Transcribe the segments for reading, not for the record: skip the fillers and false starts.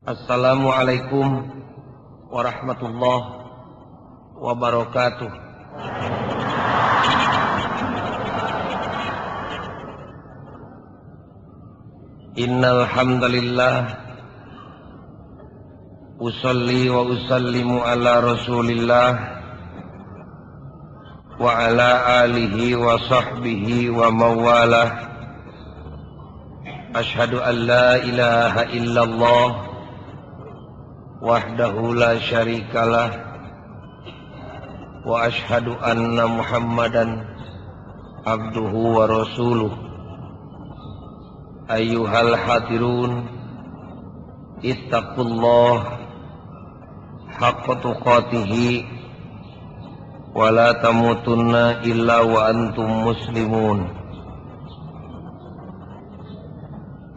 Assalamualaikum warahmatullahi wabarakatuh. Innal hamdalillah usalli wa usallimu ala Rasulillah wa ala alihi wa sahbihi wa mawalah. Ashhadu an la ilaha illallah wahdahu la syarikalah wa ashhadu anna Muhammadan abduhu wa rasuluh. Ayyuhal hadirun, ittaqullah haqqa tuqatihi wa la tamutunna illa wa antum muslimun.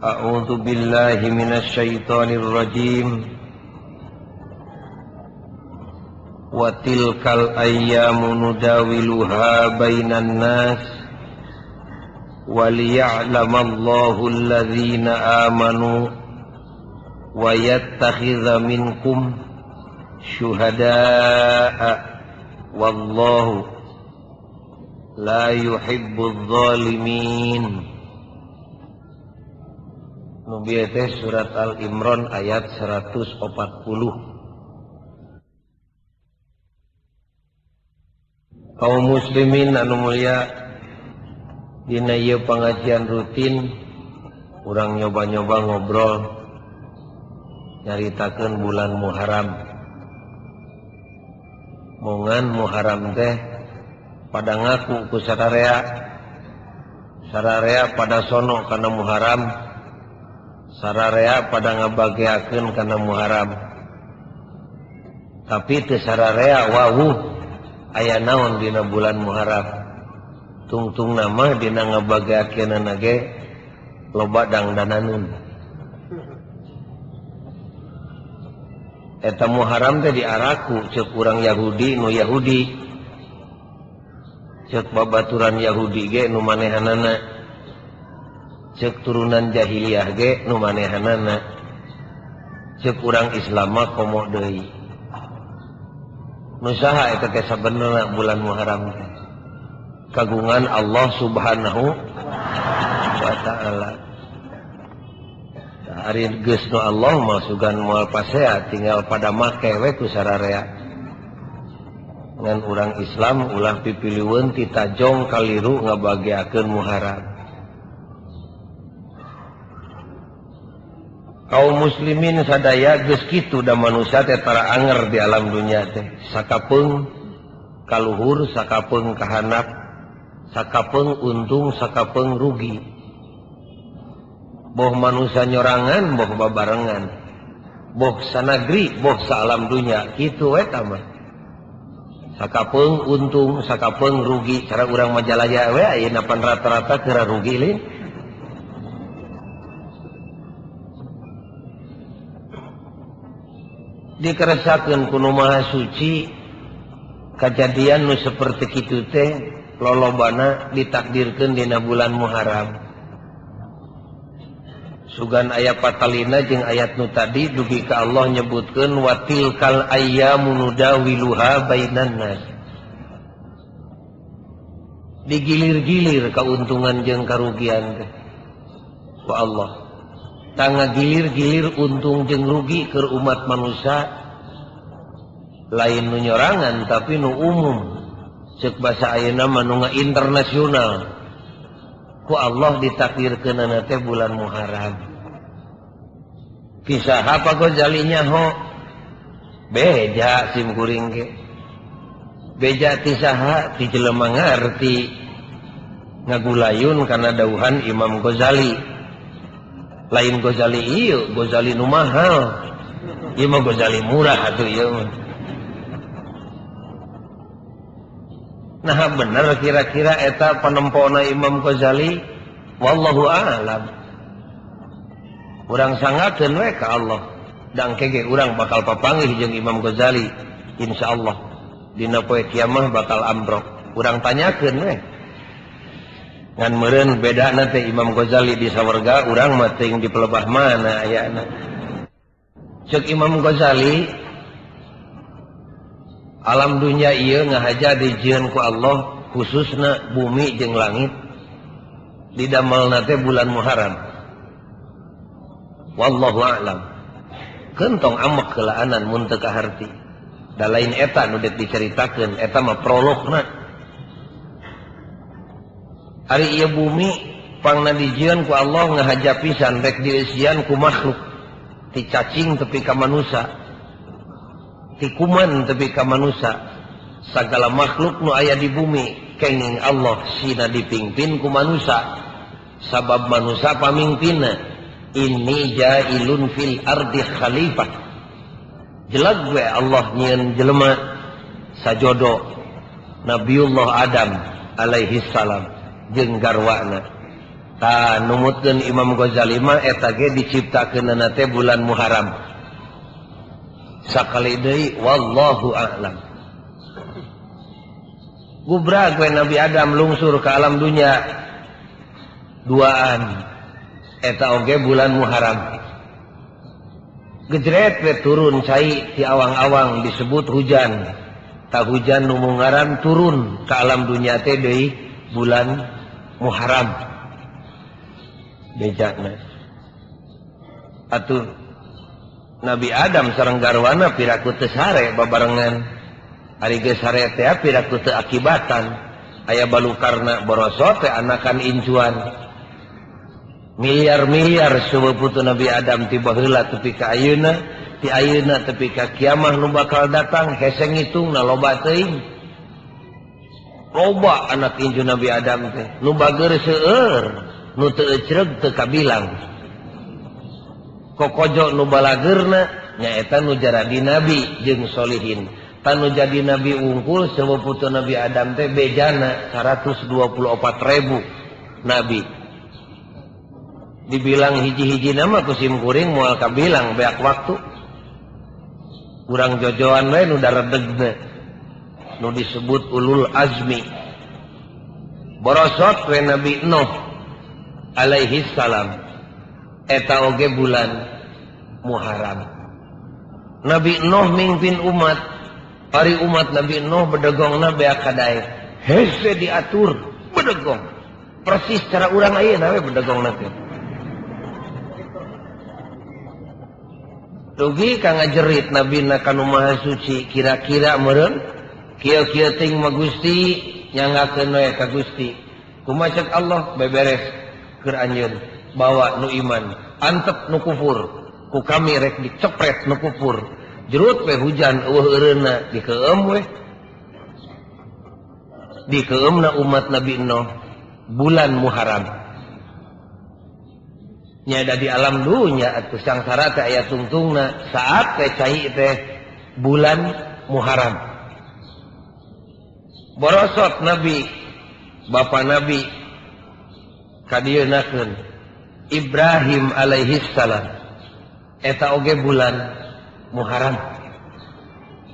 A'udzu billahi minasy syaithanir rajim. Wa tilkal ayyamu nudawiluha bainan nas wa liya'lamallahu alladzina amanu wa yattakhidha minkum syuhada'a wallahu la yuhibbudz zalimin. Nu bieu teh surat Al-Imran ayat 140. Kaum muslimin anu mulia, dina ieu pengajian rutin urang nyoba-nyoba ngobrol nyaritakeun bulan Muharram. Mongan Muharram teh pada ngaku ku sararea, sararea pada sono kana Muharram, sararea pada ngabageakeun kana Muharram. Tapi teu sararea wawuh aya naon dina bulan Muharram. Tungtung nama dina ngabageakeunana ge loba dangdananeun. Eta Muharram teh diaraku ceuk urang Yahudi nu Yahudi, ceuk babaturan Yahudi ge nu manehanana, ceuk turunan jahiliyah ge nu manehanana, ceuk urang Islam mah komo deui. Nu saha eta teh sabenerna bulan Muharram teh? Kagungan Allah Subhanahu wa ta'ala. Ari geus nu Allah mah sugan moal pasea, tinggal pada make we ku sararea. Ngan urang Islam ulah pipiliweun ti tajong kaliru ngabageakeun Muharram. Kaum muslimin sadaya geus kitu da manusia teh tara anger di alam dunya teh. Sakapeung kaluhur, sakapeung kahanap, sakapeung untung, sakapeung rugi. Boh manusia nyorangan, boh babarengan, boh sanagri, boh saalam dunya, kitu we tah mah. Sakapeung untung, sakapeung rugi, cara urang Majalaya we ayeuna pan rata-rata keur rugi lin. Dikeresakeun ku nu Maha Suci, kajadian nu seperti kitu teh lolobana ditakdirkeun dina bulan Muharram. Sugan aya patalina jeung ayat nu tadi dugi ka Allah nyebutkeun wa tilkal ayyamu nudawiluha bainan nas. Digilir-gilir kauntungan jeung karugian teh ku Allah. Tangga gilir-gilir untung jeung rugi keur umat manusia, lain nu nyorangan tapi nu umum. Ceuk basa ayeuna mah nu internasional. Ku Allah ditakdirkeunana teh bulan Muharram. Kisah apa Ghazali nyaho? Beja sim kuring ge. Beja ti saha? Ti jelema ngarti. Ngagulayun kana dauhan Imam Ghazali. Lain Ghazali ieu, Ghazali nu mahal. Ieu mah Ghazali murah atuh ieu mah. Nah bener kira-kira eta panempona Imam Ghazali, wallahu a'lam. Urang sangakeun we ka Allah. Dang kege urang bakal papanggih jeung Imam Ghazali insyaallah. Dina poe kiamah bakal ambrok. Urang tanyakeun we. Ngan meureun bedana teh Imam Ghazali di sawarga, urang mah teuing di pelebah mana ayana. Cek Imam Ghazali alam dunya ieu ngahaja dijieun ku Allah khususna bumi jeung langit didamelna teh bulan Muharram. Wallahu a'lam. Kentong amek keulaanan mun teu kaharti. Da lain eta nu deuk dicaritakeun, eta mah prologna. Ari ieu bumi pangna dijieun ku Allah ngahaja pisan rek dieusian ku makhluk. Ti cacing tepi ka manusa, ti kuman tepi ka manusa, sagala makhluk nu aya di bumi kenging Allah sina dipingpin ku manusa, sabab manusa pamingpinna. Inni ja'ilun fil ardi khalifah. Jelag we Allah nyieun jelema sajodo Nabiullah Adam alaihi salam jeung garwana. Ta numutkeun Imam Ghazali mah eta ge diciptakeunana teh bulan Muharram. Sakali deui wallahu a'lam. Gubrag we Nabi Adam lungsur ke alam dunya duaan eta oge bulan Muharram. Gejret we turun cai ti awang-awang disebut hujan. Ta hujan nu mungaran turun ke alam dunya teh deui bulan Muharram. Bejakna atuh Nabi Adam sareng garwana piraku teu sare babarengan. Ari geus sare teh piraku teu akibatan. Aya balukarna borosot teh anakan incuan. Miliar-miliar seueuh putu Nabi Adam ti baheula tepi ka ayeuna, ti ayeuna tepi ka kiamah nu bakal datang hese ngitungna loba teuing. Loba anak incu Nabi Adam teh nu bageur seueur. Nu teu ecreg teu kabilang. Kokojo nu balageurna nyaeta nu jaradi nabi jeung solihin. Tanu jadi nabi unggul seueuh putu Nabi Adam teh bejana 124.000 nabi. Dibilang hiji-hiji nama ku sim kuring moal kabilang beak waktu. Urang jojoan we nu daredegna. Nu disebut ulul azmi. Borosot we Nabi Nuh alaihi salam eta oge bulan Muharram. Nabi Nuh mingpin umat, ari umat Nabi Nuh bedegongna beak kadaek. Hese diatur bedegong. Persis cara urang ayeuna we bedegongna teh. Dugi ka ngajerit Nabi na kanu Maha Suci kira-kira meureun kieu-kieu ting mah Gusti nyanggakeun we ka Gusti. Kumaha cek Allah beberes keur anjeun bawa nu iman antep nu kufur ku kami rek dicepret nu kufur jerut we hujan eueuh eureunna dikeum we dikeumna umat Nabi Nuh bulan Muharram nya da di alam dunya atuh sangsara teh aya tungtungna saat teh cai teh bulan Muharram. Borosot Nabi Bapak Nabi kadieunakeun Ibrahim alaihi salam eta oge bulan Muharram.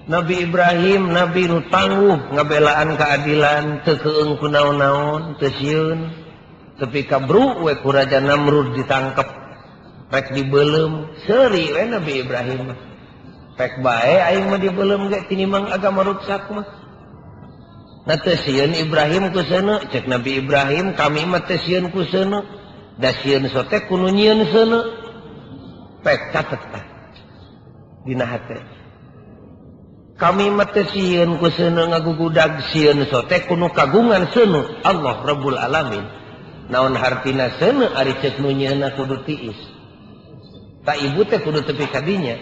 Nabi Ibrahim nabi nu tangguh ngabelaan keadilan teu keung ku naon-naon teu sieun tepi ka bru we ku Raja Namrud ditangkep rek dibeuleum seuri we Nabi Ibrahim mah rek bae aing mah dibeuleum ge tinimang agama ruksak mah. Nah teu sieun Ibrahim ku seuneu cek Nabi Ibrahim kami mah teu sieun ku seuneu da sieun sote kudu nyieun seuneu pek catet tah dina hate kami mah teu sieun ku seuneu ngagugudag sieun sote kudu kagungan seuneu Allah Rabbul Alamin. Naon hartina seuneu ari cek nu nyieunna kudu tiis ta ibu teh kudu tepi ka dinya.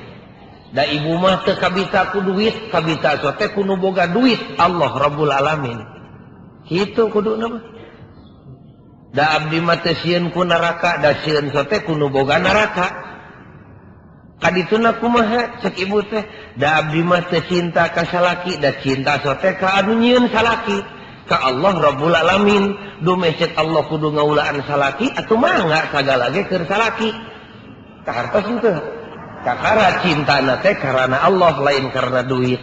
Da ibu mah teu kabita ku duit, kabita sote kudu boga duit Allah Rabbul Alamin. Kitu kuduna mah. Da abdi mah teu sieun ku neraka, da sieun sote kudu boga neraka. Kadituna kumaha cek ibu teh, da abdi mah teu cinta ka salaki, da cinta sote ka anu nyieun salaki, ka Allah Rabbul Alamin. Dume cek Allah kudu ngaulaan salaki atuh mangga sagala ge keur salaki. Kahartos henteu. Kakara cintana teh karena Allah lain karena duit.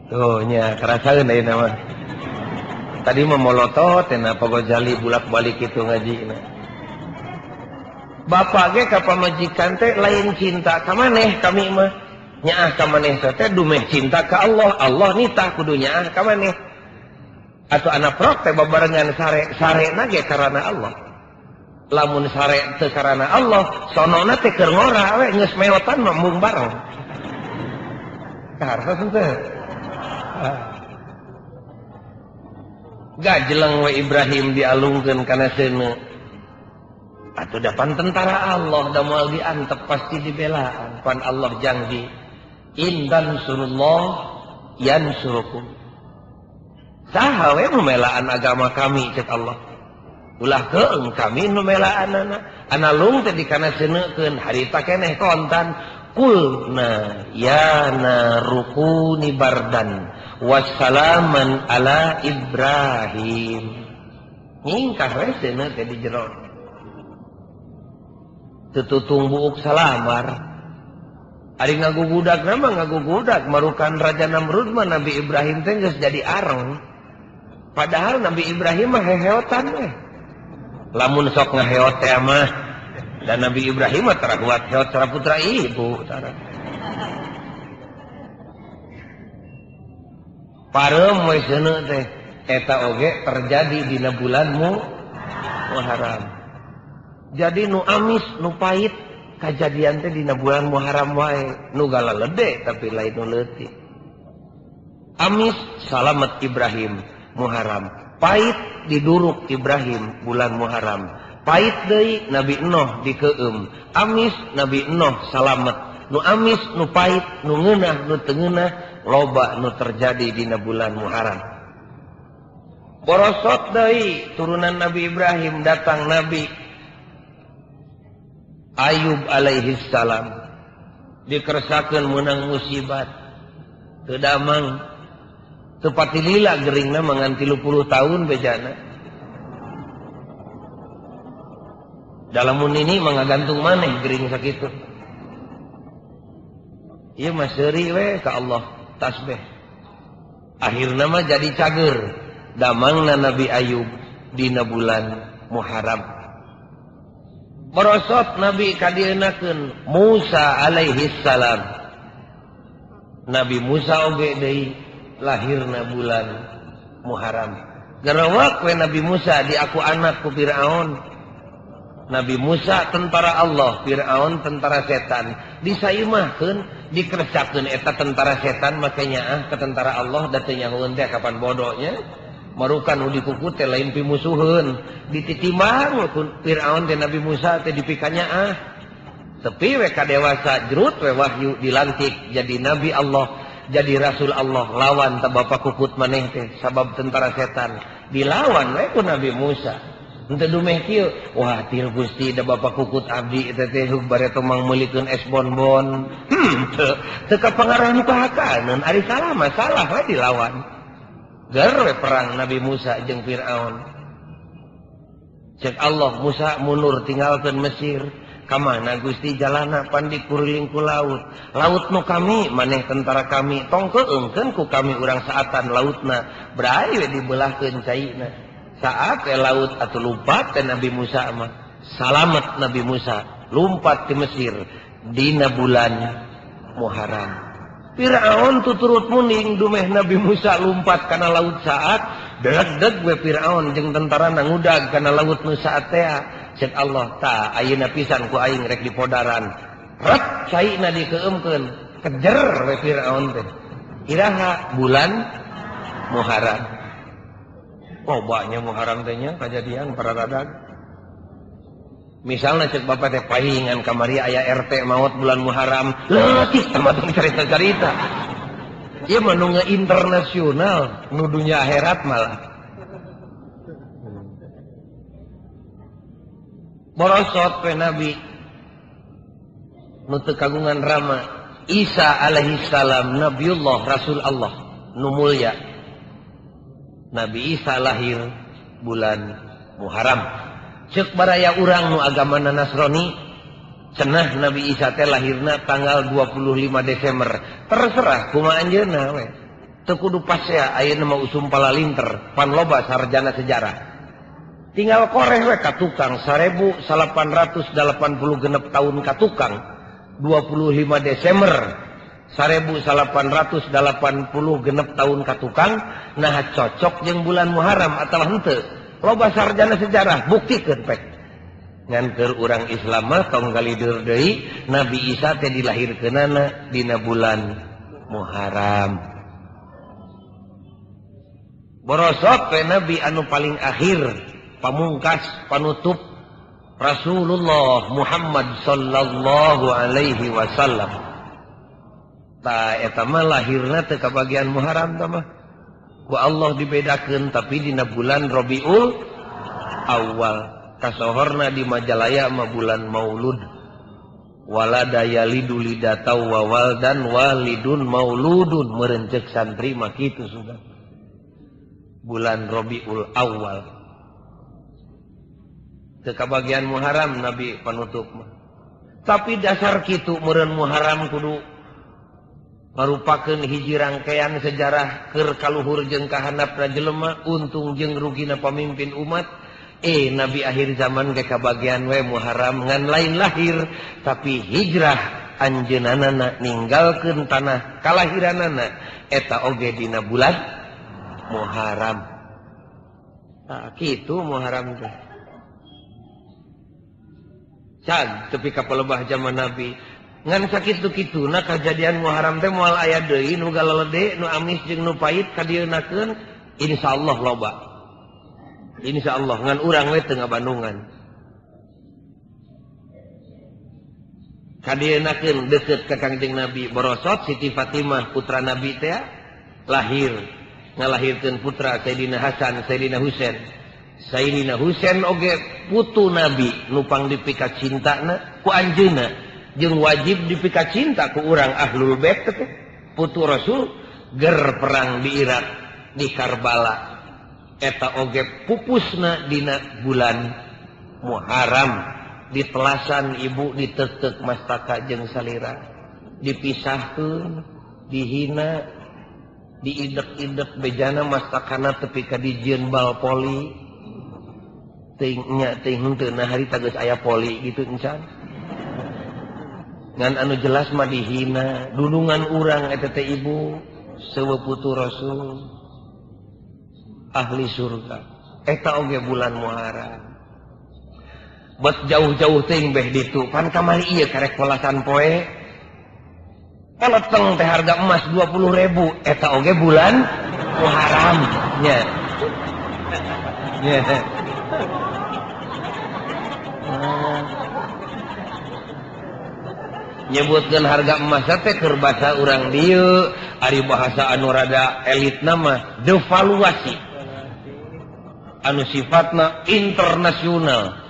Tuh nya kerasaeun ayeuna mah. Tadi mah molotot teh na Pak Gozali bolak-balik kitu ngajina. Bapak ge ka pamajikan teh lain cinta ka maneh kami mah. Nyaah ka maneh teh dumeh cinta ka Allah. Allah nitah kudu nyaah ka maneh. Atau anak prok teh babarengan sare, sarena ge karana Allah. Lamun sare teu karana Allah, sonona teh keur ngora we geus meotan mah mung bareng. Karena teh. Gajeleng we Ibrahim dialungkeun kana seuneu. Atuh dapan tentara Allah da moal diantep pasti dibelaan. Pan Allah janji, "Indan surullah yansurukum." Saha we nu melaan agama kami cek Allah. Ulah keung kami nu melaanana. Analung teh dikana seuneukeun harita keneh kontan. Qulna ya narukuni bardan wassalaman ala Ibrahim. Nyingkah we seuneu teh di jero. Tututung buuk salamar. Ari ngagugudak nama ngagugudak marukan Raja Namrud mah Nabi Ibrahim teh geus jadi areng. Padahal Nabi Ibrahim mah heheotan we. Lamun sok ngaheot teh mah dan Nabi Ibrahim mah tara kuat heot cara putra ibu tara. Pareum we seuneu teh eta oge terjadi dina bulan Muharram. Jadi nu amis nu pahit kajadian teh dina bulan Muharram wae, nu galalede tapi lain nu leutik. Amis salamet Ibrahim Muharram, pahit diduruk Ibrahim bulan Muharram, pahit deui Nabi Nuh dikeum, amis Nabi Nuh salamet, nu amis nu pahit nu ngeunah nu teu ngeunah loba nu terjadi dina bulan Muharram. Borosot deui turunan Nabi Ibrahim datang Nabi Ayub alaihi salam dikersakeun meunang musibat teu damang teu patilila geringna mangan 30 tahun bejana. Dalamun ini mah ngagantung maneh gering sakitu. Ieu mah seuri we ka Allah tasbih. Akhirna mah jadi cager damangna Nabi Ayub dina bulan Muharram. Merosot Nabi kadieunakeun Musa alaihi salam. Nabi Musa oge deui lahirna bulan Muharram. Gerewak we Nabi Musa diaku anak ku Firaun. Nabi Musa tentara Allah, Firaun tentara setan. Disaimahkeun, dikeresakeun eta tentara setan make nyaah ke tentara Allah da teu nyahoeun teh kapan bodohnya. Marukan nu dikuku teh lain pimusuheun, dititimbang ku Firaun teh Nabi Musa teh dipikanya ah. Tepi we ka dewasa jrut we wahyu dilantik jadi nabi Allah, jadi rasul Allah, lawan ta bapa kukut maneh teh sabab tentara setan. Dilawan we ku Nabi Musa. Henteu dumeh kieu, wah til Gusti da bapa kukut abdi teh teh hug bare tomang meulikeun es bonbon. Teu kapangarah nu kahakaneun, ari salah mah salah we dilawan. Ger we perang Nabi Musa jeung Firaun. Cek Allah Musa mundur tinggalkeun Mesir. Ka mana Gusti jalana pan dikuriling ku laut. Laut nu kami maneh tentara kami tong keungkeun ku kami urang saatan lautna. Brai we dibelahkeun caina. Saat we laut atuh lumpat teh Nabi Musa mah. Salamet Nabi Musa lumpat di Mesir dina bulan Muharram. Firaun tuturut muning dumeh Nabi Musa lumpat kana laut saat deg-deg we Firaun jeung tentara ngudag kana laut nu saat teh. Cek Allah ta ayeuna pisan ku aing rek dipodaran. Ret caina dikeumkeun kejer we Firaun teh. Iraha bulan Muharram. Lobanya Muharram teh nya kajadian pararadag. Misalnya cek bapak teh pahingan kamari aya RT maut bulan Muharram, leutik termasuk cerita-cerita. Ieu mah nu internasional, nu dunya akhirat malah. Borosot we Nabi nu teu kagungan rama Isa alaihi salam Nabiullah Rasul Allah nu mulya. Nabi Isa lahir bulan Muharram. Cek baraya urang nu agamana Nasrani cenah Nabi Isa teh lahirna tanggal 25 Desember. Terserah kumaha anjeunna we. Teu kudu pasea ayeuna mah usum palalinter pan loba sarjana sejarah. Tinggal koreh we ka tukang 1886 tahun ka tukang 25 Desember 1886 tahun ka tukang nah cocok jeung bulan Muharram atawa henteu. Loba sarjana sejarah buktikeun pek. Ngan keur urang Islam mah tong galider deui Nabi Isa teh dilahirkeunana dina bulan Muharram. Borosok we Nabi anu paling akhir pamungkas panutup Rasulullah Muhammad sallallahu alaihi wasallam. Ta eta mah lahirna teu kabagian Muharram tah mah. Ku Allah dibedakeun tapi dina bulan Rabiul Awal. Kasohorna di Majalaya mah bulan Maulud. Walada yalidu lidatau wa waldan walidun mauludun meureun ceuk santri mah kitu sudah. Bulan Rabiul Awal. Teu kabagian Muharram Nabi panutup mah. Tapi dasar kitu meureun Muharram kudu marupakeun hiji rangkaian sejarah keur kaluhur jeung kahandapna jelema, untung jeung rugina pamimpin umat. Nabi akhir zaman ge kabagian we Muharram ngan lain lahir tapi hijrah anjeunana ninggalkeun tanah kalahiranana eta oge dina bulan Muharram. Tah kitu Muharram teh. Can tepi ka palebah zaman Nabi ngan sakitu-kituna kajadian Muharram teh moal aya deui nu galelede nu amis jeung nu pait kadieunakeun insyaallah loba. Insyaallah ngan urang we teu ngabandungan. Kadieunakeun deukeut ka Kangjeng Nabi borosot Siti Fatimah putra Nabi teh lahir ngalahirkeun putra Sayyidina Hasan Sayyidina Husain. Sayyidina Husain oge putu Nabi nupang dipika cintana ku anjeunna jeung wajib dipika cinta ku urang Ahlul Bait teh putu Rasul ger perang di Irak di Karbala eta oge pupusna dina bulan Muharram di telasan ibu ditetek mastaka jeung salira dipisahkeun dihina diidek-idek bejana mastakana tepi ka dijieun bal poli teuing nya teuing henteu nah harita geus aya poli gitu encan. Ngan anu jelas mah dihina dunungan urang eta teh ibu seueuh putu Rasul ahli surga eta oge bulan Muharram. Bot jauh-jauh teuing beh ditu pan kamari ieu karek polasan poe kaleteng teh harga emas 20.000 eta oge bulan Muharram nya. Nya. Nyebutkeun harga emas teh keur basa urang dieu ari bahasa anu rada elitna mah devaluasi anu sifatna internasional.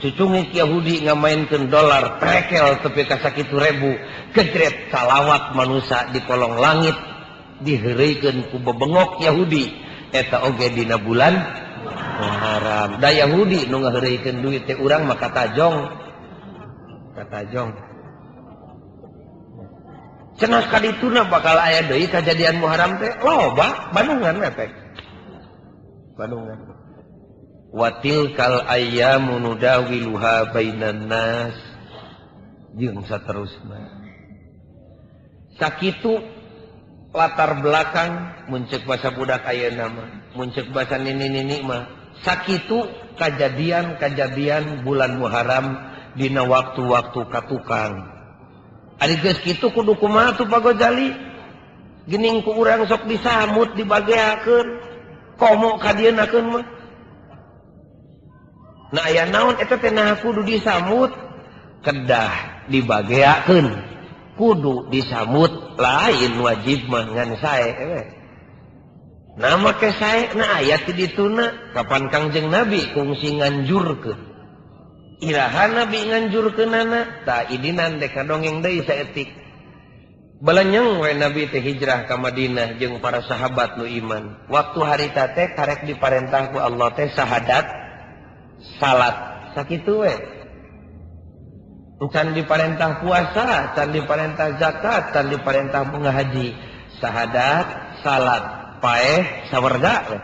Cucungik Yahudi ngamainkeun dolar trekel tepi ka sakitu ribu kejret salawat manusia di kolong langit diheureuykeun ku bebengok Yahudi eta oge dina bulan Muharram. Da Yahudi nu ngaheureuykeun duit teh urang mah katajong katajong. Cenah kadituna bakal aya deui kajadian Muharram teh loba Bandungan efek. Bandungan. Wa tilkal ayyamu nudawiluha bainan nas jeung saterusna. Sakitu latar belakang mun ceuk basa budak ayeuna mah, mun ceuk basa nini-nini mah, sakitu kajadian-kajadian bulan Muharram dina waktu-waktu katukang. Ari geus kitu kudu kumaha tuh Pak Gojali? Geuning ku urang sok disamut dibageakeun, komo kadieunakeun mah. Nah aya naon eta teh nah kudu disamut, kedah dibageakeun, kudu disamut lain wajib mah ngan sae we. Nah make sae na aya ti dituna kapan Kangjeng Nabi kungsi nganjurkeun. Iraha Nabi nganjurkeunana tah idinan dek kadongeng deui saeutik. Belenyeng we Nabi teh hijrah ka Madinah jeung para sahabat nu iman. Waktu harita teh karek diparentah ku Allah teh syahadat salat sakitu we. Can diparentah puasa, can diparentah zakat, can diparentah bunga haji. Syahadat, salat, paeh, sawerga we.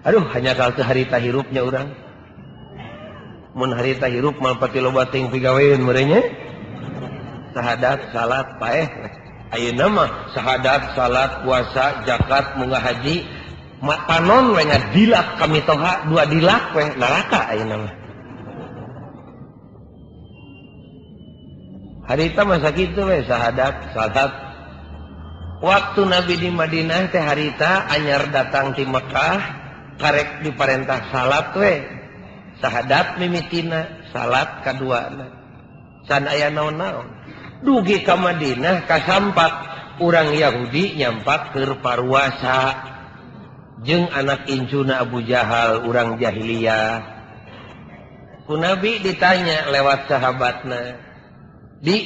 Aduh hanya kal teu harita hirupnya urang. Mun harita hirup mah pati loba teuing pigaweun meureun nya. Sahadat, salat, paeh. Ayeuna mah sahadat, salat, puasa, zakat, munggah haji, panon we ngadilak kami toha dua dilak we neraka ayeuna mah. Harita mah sakitu we sahadat, salat. Waktu Nabi di Madinah teh harita anyar datang ti Mekah, karek diparentah salat we. Sahadat mimitina, salat kaduana. Can aya naon-naon. Dugi ka Madinah kasampak urang Yahudi nyampak keur paruasa jeung anak incuna Abu Jahal urang jahiliyah. Ku Nabi ditanya lewat sahabatna. Di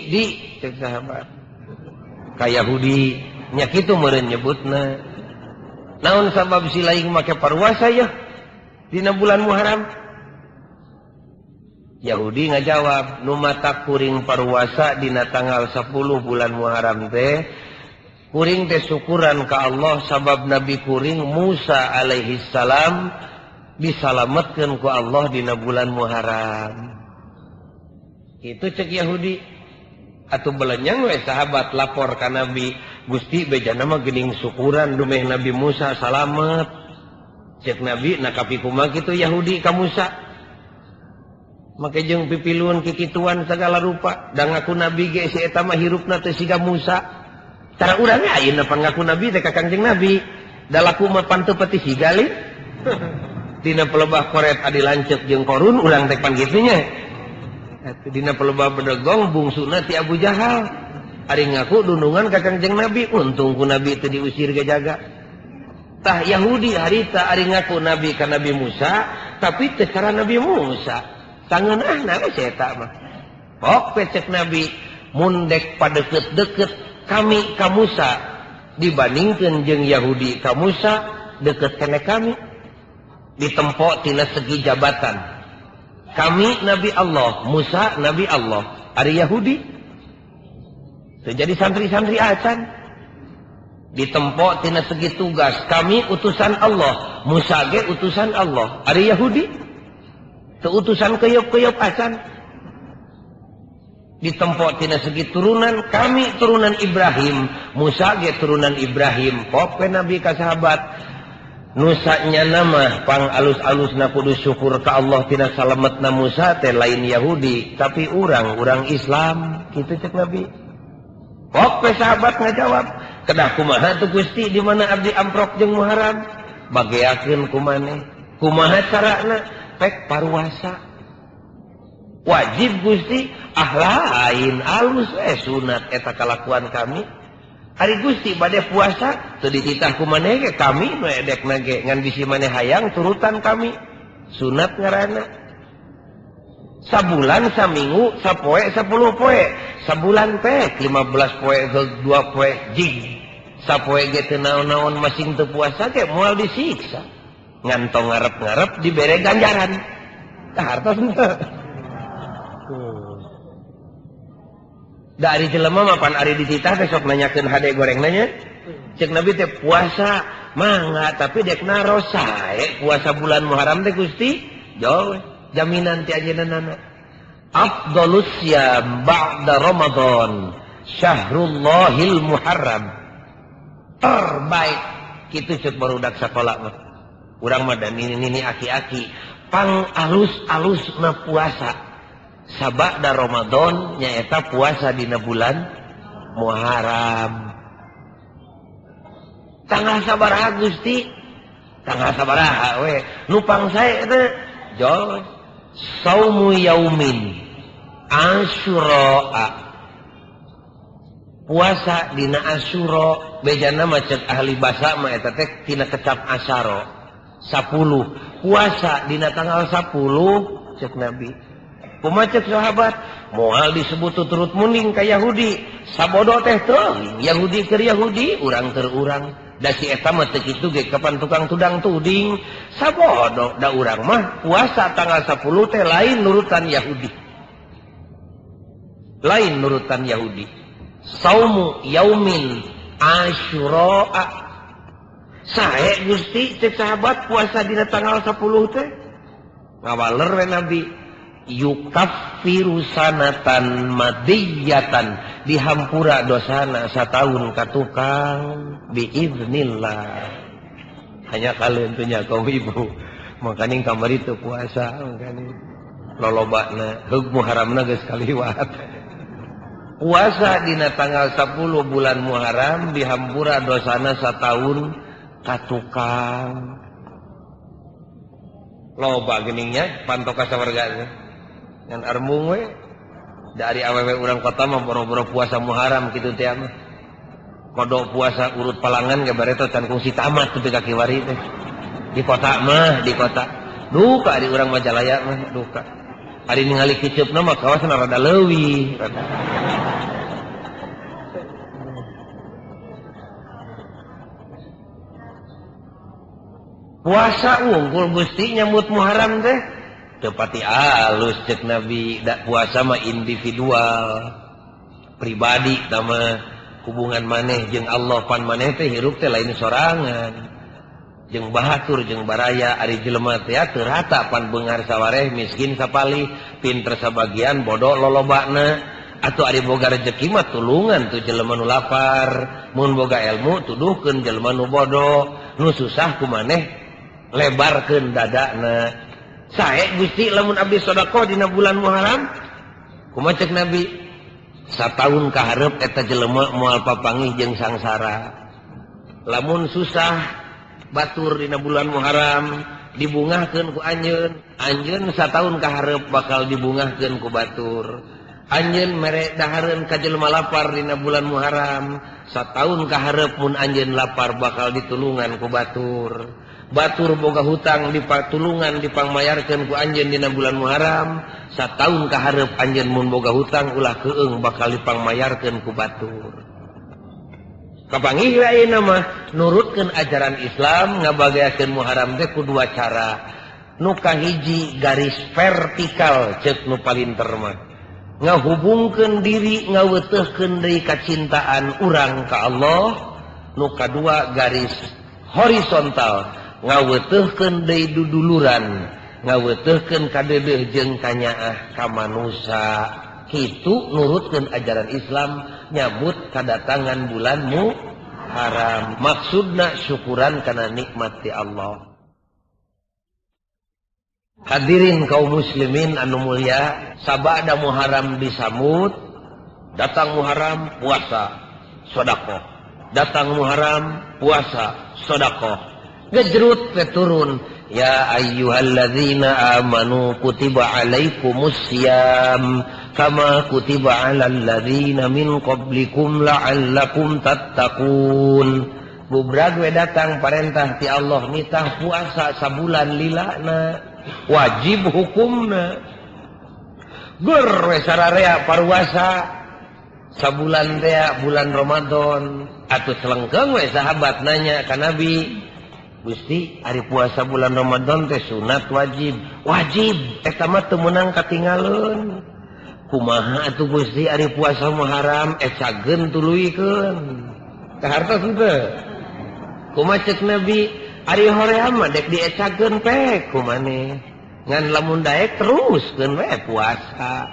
cek sahabat. Ka Yahudi nya kitu meureun nyebutna. Naon sabab si laing make paruasa yeuh dina bulan Muharram? Yahudi ngajawab, nu mata kuring paruasa dina tanggal 10 bulan Muharram teh kuring teh syukuran ka Allah sabab Nabi kuring Musa alaihi salam disalametkeun ku Allah dina bulan Muharram. Itu cek Yahudi. Atuh belenyang we sahabat lapor ka Nabi, Gusti bejana mah geuning syukuran dumeh Nabi Musa salamet. Cek Nabi na kapi kumaha kitu Yahudi ka Musa. Make jeung pipiluan kikituan segala rupa da ngaku nabi ge si eta mah hirupna teh siga Musa. Cara urang ge ayeuna pan ngaku nabi teh ka Kangjeng Nabi. Da laku mah pan teu pati siga lin. Dina pelebah koret adi lanceuk jeung korun urang teh pan kitu nya. Dina pelebah bedegong bungsuna ti Abu Jahal. Ari ngaku dunungan ka Kangjeng Nabi, untung ku Nabi teu diusir ge jaga. Tah Yahudi harita ari ngaku nabi ka Nabi Musa, tapi teu cara Nabi Musa. Tangan ah na si eta mah. Pok cek Nabi mun dek padeket-deket kami ka Musa dibandingkeun jeung Yahudi ka Musa deket kene kami. Ditempo tina segi jabatan. Kami Nabi Allah, Musa Nabi Allah, ari Yahudi. Teu jadi santri-santri acan. Ditempo tina segi tugas, kami utusan Allah, Musa ge utusan Allah, ari Yahudi. Keutusan keyop-keyop acan. Ditempo tina segi turunan, kami turunan Ibrahim, Musa ge turunan Ibrahim. Pok Nabi ka sahabat, nusanya nama pang alus-alusna kudu syukur ka Allah tina salametna Musa teh lain Yahudi, tapi urang Islam, kitu cek Nabi. Pok sahabat ngajawab, kedah kumaha tuh Gusti di mana abdi amprok jeung Muharram? Bageakeun kumaneh? Kumaha carana? Pek paruasa wajib Gusti, ah lain alus sunat eta kalakuan kami. Ari Gusti bade puasa teu dititah ku maneh ge kami nu edekna ge ngan bisi maneh hayang turutan kami. Sunat ngaranna. Sabulan saminggu sapoe 10 poe. Sabulan pek 15 poe 2 poe jig. Sapoe ge teu naon-naon masing teu puasa ge moal disiksa. Ngantong ngarep-ngarep dibere ganjaran. Tah hartos henteu. Da ari jelema mah pan ari dititah teh sok nanyakeun hade gorengna nya. Cek Nabi teh puasa mangga tapi dek naros sae puasa bulan Muharram teh Gusti. Jauh jaminan ti anjeunna. Afdhalus siyam ba'da Ramadan syahrullahil Muharram. Terbaik kitu cek barudak sakola mah. Urang mah dan nini-nini aki-aki pang alus-alusna puasa sabada Ramadan nyaeta puasa dina bulan Muharram. Tanggal sabaraha Gusti? Tanggal sabaraha we? Nu pang sae teh jol saumu yaumin Asyura. Puasa dina Asyura bejana mah cek ahli basa mah eta teh tina kecap asyara. 10 puasa dina tanggal 10 cek Nabi. Kumaha cek sahabat? Moal disebut turut munding ka Yahudi. Sabodo teh teuing Yahudi keur Yahudi, urang keur urang. Da si eta mah teu kitu ge kapan tukang tudang tuding. Sabodo da urang mah puasa tanggal 10 teh lain nurutan Yahudi. Lain nurutan Yahudi. Saumu yaumin Asyura. Sae Gusti cek sahabat puasa dina tanggal 10 teh. Ngawaler we Nabi. Yukaffiru sanatan madiyatan dihampura dosana sataun ka tukang biiznillah. Hanya kalian punya kaum ibu makaning kamari teu puasa makaning lolobana heug Muharramna geus kaliwat. Puasa dina tanggal 10 bulan Muharram dihampura dosana sataun ka tukang. Loba geningnya pantoka sawarga ngan armung we dari awewe urang kota mah boro-boro puasa Muharram kitu teh mah. Kodok puasa urut palangan ge bareto can kungsi tamat teu ka kiwari teh. Di kota mah, di kota. Duka di urang Majalaya mah duka. Ari ningali kiceupna mah kawasan rada leuwih. Puasa unggul Gusti nyambut Muharram teh. Teu pati alus cek Nabi, da puasa mah individual, pribadi tama hubungan maneh jeung Allah pan maneh teh hirup teh lain sorangan. Jeung bahatur jeung baraya ari jelema teh teu rata pan beunghar sawareh miskin sapalih, pinter sabagian bodoh lolobana. Atuh ari boga rejeki mah tulungan tuh jelema nu lapar, mun boga ilmu tuduhkeun jelema nu bodoh, nu susah ku maneh lebarkeun dadana. Sae Gusti lamun abdi sedekah dina bulan Muharram kumaha cek Nabi sataun ka hareup eta jelema moal papanggih jeung sangsara. Lamun susah batur dina bulan Muharram dibungahkeun ku anjeun, anjeun sataun ka hareup bakal dibungahkeun ku batur. Anjeun mere dahareun ka jelema lapar dina bulan Muharram, sataun ka hareup mun anjeun lapar bakal ditulungan ku batur. Batur boga hutang dipatulungan dipangmayarkeun ku anjeun dina bulan Muharram, sataun ka hareup anjeun mun boga hutang ulah keung bakal dipangmayarkeun ku batur. Kapanggih we ayeuna mah nurutkeun ajaran Islam ngabagayakeun Muharram teh ku dua cara. Nu kahiji garis vertikal ceuk nu palinter mah. Ngahubungkeun diri ngawetehkeun deui kacintaan urang ka Allah. Nu kadua garis horizontal ngawetehkeun deui duduluran, ngawetehkeun kadeudeuh jeung kanyaah ka manusa. Kitu nurutkeun ajaran Islam nyambut kadatangan bulan Muharram. Maksudna syukuran kana nikmat ti Allah. Hadirin kaum muslimin anu mulia, sabada Muharram disambut, datang Muharram puasa sedekah, datang Muharram puasa sedekah. Gejrut ke turun ya ayyuhalladzina amanu kutiba alaikumusiyam kama kutiba alal ladzina min qablikum la'allakum tattaqun. Bubrag we datang parentah ti Allah nitah puasa sabulan lilana, wajib hukumna. Ger we sararea paruasa sabulan teh bulan Ramadan. Atuh selengkeung we sahabat nanya ka Nabi, Gusti ari puasa bulan Ramadan teh sunat wajib? Wajib eta mah teu meunang katingaleun. Kumaha atuh Gusti ari puasa Muharram ecageun tuluykeun. Kahartos henteu? Kumaha cek Nabi ari hoream mah dek diecageun pe kumaneh. Ngan lamun daek teruskeun we puasa.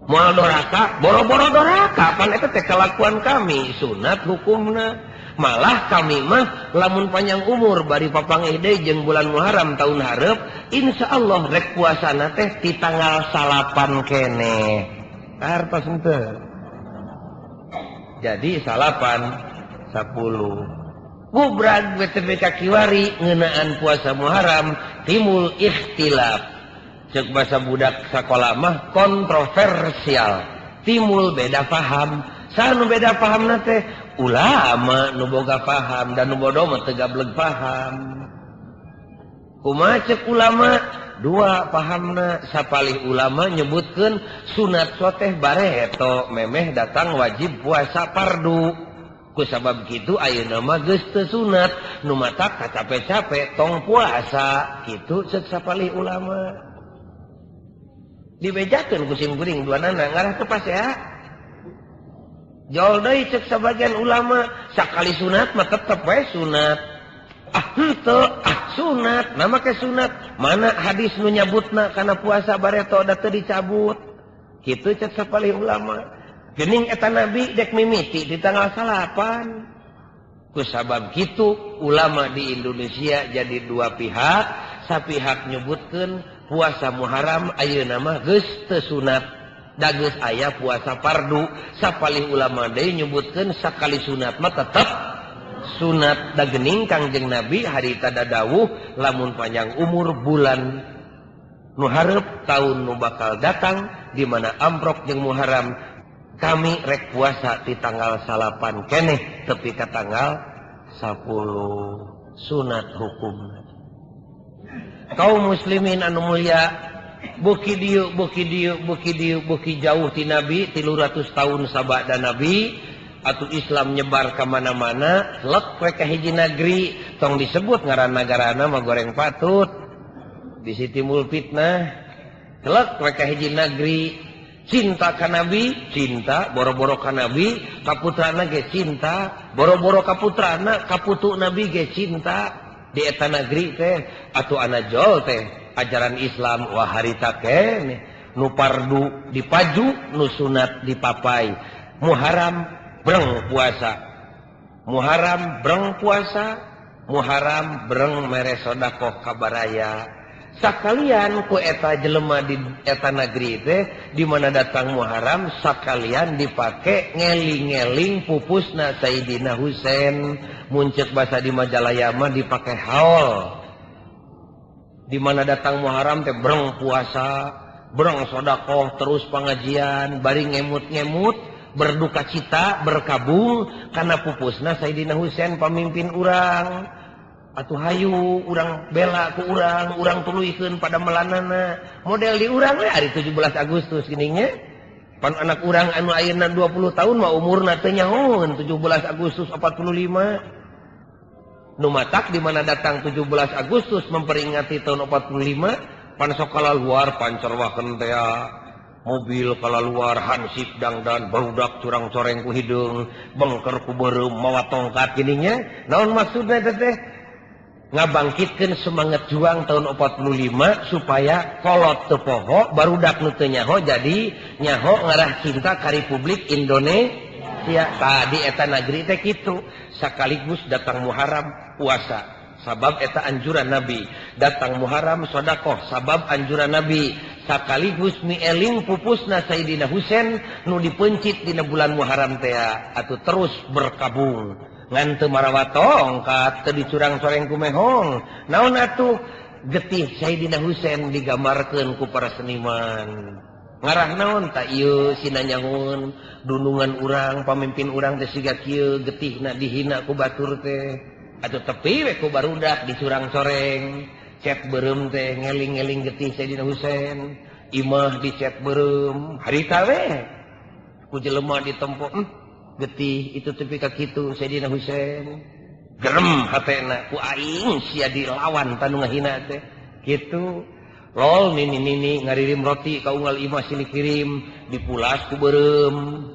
Moal doraka, boro-boro doraka pan eta teh kalakuan kami sunat hukumna. Malah kami mah lamun panjang umur bari papanggih deui jeung bulan Muharram tahun hareup, insyaallah rek puasana teh di tanggal 9 keneh. Hartos henteu? Jadi 9 10. Gubrag BTBK kiwari ngeunaan puasa Muharram timbul ikhtilaf. Ceuk basa budak sakola mah kontroversial, timbul beda paham. Saha nu beda pahamna teh? Ulama nu boga paham dan nu bodoh mah teu gableg paham. Kumaha ceuk ulama? Dua pahamna. Sapalih ulama nyebutkeun sunat soteh bareto memeh datang wajib puasa fardu. Ku sabab kitu ayeuna mah geus teu sunat, nu matak kacape-cape tong puasa. Kitu ceuk sapalih ulama. Dibejakeun ku sim kuring duanana ngarah teu pasea. Jol deui ceuk sabagian ulama, sakali sunat mah tetep we sunat. Ah henteu, ah Sunat, nama ke sunat. Mana hadis nu nyabutna kana puasa bareto da teu dicabut. Kitu cek sapalih ulama. Geuning eta nabi dek mimiti di tanggal 9. Kusabab kitu ulama di Indonesia jadi dua pihak, sapihak nyebutkeun puasa Muharram ayeuna mah geus teu sunat. Da geus aya puasa fardu. Sapalih ulama deui nyebutkeun sakali sunat mah tetep sunat. Da geuning Kangjeng Nabi harita dadawuh lamun panjang umur bulan nu hareup taun nu bakal datang di mana amprok jeung Muharram kami rek puasa di tanggal 9 keneh tepi ka tanggal 10 sunat hukum. Kaum muslimin anu mulia, buki dieu buki dieu buki dieu buki jauh ti Nabi 300 tahun sabada Nabi atuh Islam nyebar ka mana-mana lek we ka hiji nagri tong disebut ngaran nagarana mah goreng patut bisi timbul fitnah. Lek we ka hiji nagri cinta ka Nabi, cinta boro-boro ka Nabi, kaputrana ge cinta, boro-boro kaputrana kaputu Nabi ge cinta di eta nagri teh atuh anajol teh ajaran Islam wah harita keneh nu fardu dipaju nu sunat dipapai. Muharram breng puasa, Muharram breng puasa, Muharram breng mere sedekah ka baraya. Sakalian ku eta jelema di eta negeri teh di mana datang Muharram sakalian dipake ngeling-ngeling pupusna Sayyidina Husain. Muncek basa di Majalaya mah dipake haul. Di mana datang Muharram teh breng puasa, breng sedekah, terus pengajian, bari ngemut-ngemut, berduka cita, berkabung karena pupusna Sayyidina Husain pamimpin urang. Atuh hayu urang bela ku urang, urang tuluykeun pada melanana. Model di urang we hari 17 Agustus geuning nya. Pan anak urang anu ayeuna 20 tahun mah umurna teu nyahoeun 17 Agustus 45. Nu matak di mana datang 17 Agustus memperingati tahun 45, pan sok kalaluar pancerwakeun teh mobil kalaluar hansip dangdan barudak curang coreng ku hideung, bengker ku beureum mawa tongkat geuning nya. Naon maksudna teh? Ngabangkitkeun semangat juang tahun 45 supaya kolot teu poho barudak nu teu nyaho jadi nyaho ngarah cinta ka Republik Indonesia. Tadi eta nagri teh kitu sekaligus datang Muharram puasa sabab eta anjuran Nabi, datang Muharram sedekah sabab anjuran Nabi, sekaligus mieling pupusna Sayyidina Husain nu dipencit dina bulan Muharram teh atuh terus berkabung ngan teu marawa tongkat teu dicurang-coreng ku mehong. Naon atuh getih Sayyidina Husain digambarkeun ku para seniman. Ngarah naon tak ieu sinanyangun dunungan urang pamimpin urang teh siga kieu getihna dihina ku batur teh. Atuh tepi we ku barudak dicurang-coreng cet beureum teh ngeling-ngeling getih Sayyidina Husain, imah dicet beureum harita we ku jelema ditempo getih itu tepi ka kitu Sayyidina Husain gerem hatena ku aing sia dilawan tanu ngahina teh kitu. Lol nini nini ngaririm roti ka unggal imah silih kirim dipulas ku beureum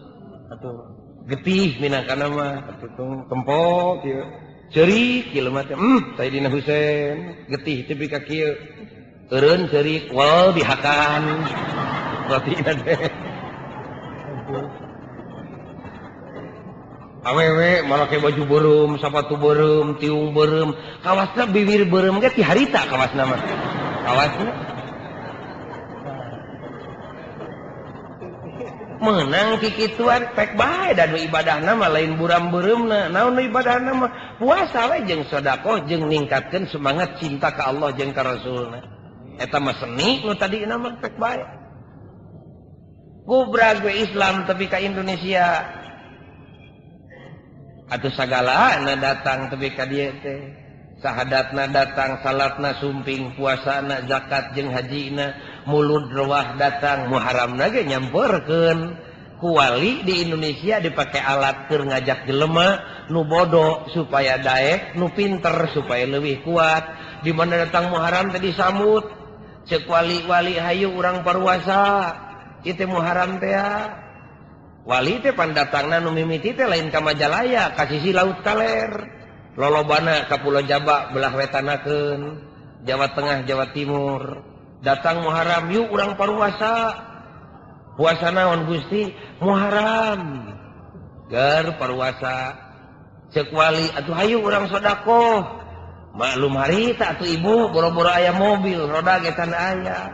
atuh getih minangkana mah atuh tempo kieu ceurik jelema teh Sayyidina Husain getih tepi ka kieu eureun ceurik wal dihakan rotina teh. Awewe make baju beureum, sapatu beureum, tiung beureum, kawasna bibir beureum ge ti harita kawasna mah. Kawasna meunang kikituan pek bae da nu ibadahna mah lain buram beureumna. Naon nu ibadahna mah puasa we jeung sedekah jeung ningkatkeun semangat cinta ka Allah jeung ka Rasulna. Eta mah seni nu tadina mah pek bae. Gubrag we Islam tepi ka Indonesia. Atuh sagalana datang tepi ka dieu teh. Sahadatna datang, salatna sumping, puasana, zakat jeung hajina, mulud rewah datang, Muharramna ge nyamperkeun. Ku wali di Indonesia dipake alat keur ngajak jelema nu bodoh supaya daek, nu pinter supaya leuwih kuat. Di mana datang Muharram teh disambut. Ceuk wali-wali hayu urang paruasa. Ieu teh Muharram teh. Wali teh pandatangna nu mimiti teh lain ka Majalaya, ka sisi laut kaler. Lolobana ka Pulau Jawa belah wetanakeun, Jawa Tengah, Jawa Timur. Datang Muharram, yuk urang paruasa. Puasa naon Gusti? Muharram. Ger paruasa. Ceuk wali atuh hayu urang sedekah. Maklum harita atuh ibu boro-boro aya mobil, roda ge can aya.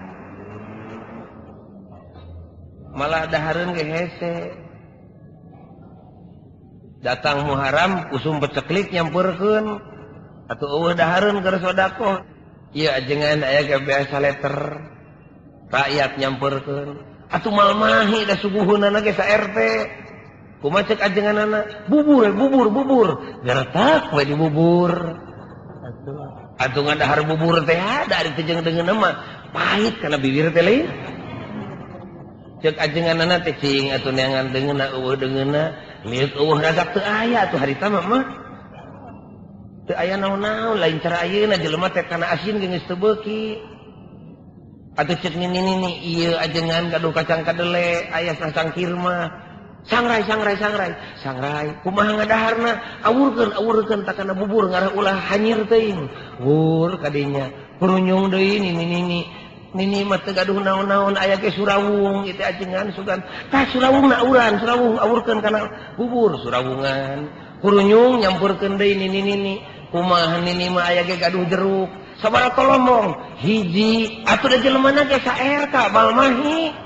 Malah dahareun ge hese. Datang Muharram usum peceklik nyampeurkeun atuh eueuh dahareun keur sedekah. Ieu ajengan aya ge biasa letter rakyat nyampeurkeun. Atuh malmahi da suguheunana ge sa RT. Kumaha ceuk ajenganana? Bubur, bubur, bubur. Geretak we di bubur. Atuh ngadahar bubur teh ada ari teu jeung deungeun mah pahit kana bibir teh lain. Ceuk ajenganana teh cing atuh neangan deungeunna eueuh deungeunna miut eueuh ragap teu aya atuh harita mah mah. Teu aya naon-naon lain cara ayeuna jelema teh kana asin ge geus teu beuki. Atuh ceuk nini-nini ieu ajengan gaduh kacang kadele aya sacangkir mah. Sangrai sangrai sangrai sangrai kumaha ngadaharna awurkeun awurkeun takana bubur ngarah ulah hanyir teuing wur kadinya kurunyung deui nini nini nini mah teu gaduh naon-naon aya ge surawung ieu teh ajengan sugan tah surawungna auran surawung awurkeun kana bubur surawungan kurunyung nyampurkeun deui nini nini kumaha nini mah aya ge gaduh jeruk sabaraha tolomong hiji atuh da jelemana ge sa RK balmahi